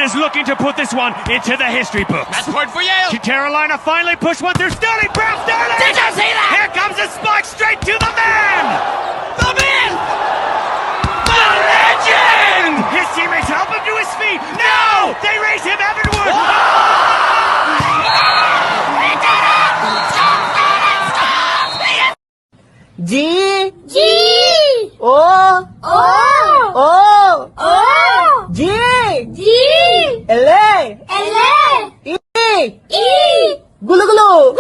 is looking to put this one into the history books. That's point for Yale. Carolina finally pushed one through. Sterling Brown, Sterling! Did you see that? Here comes the spike straight to the man! The man! The legend! His teammates help him to his feet. No! They raise him heavenward! G G O O O O G G L L E E Gulu Gulu.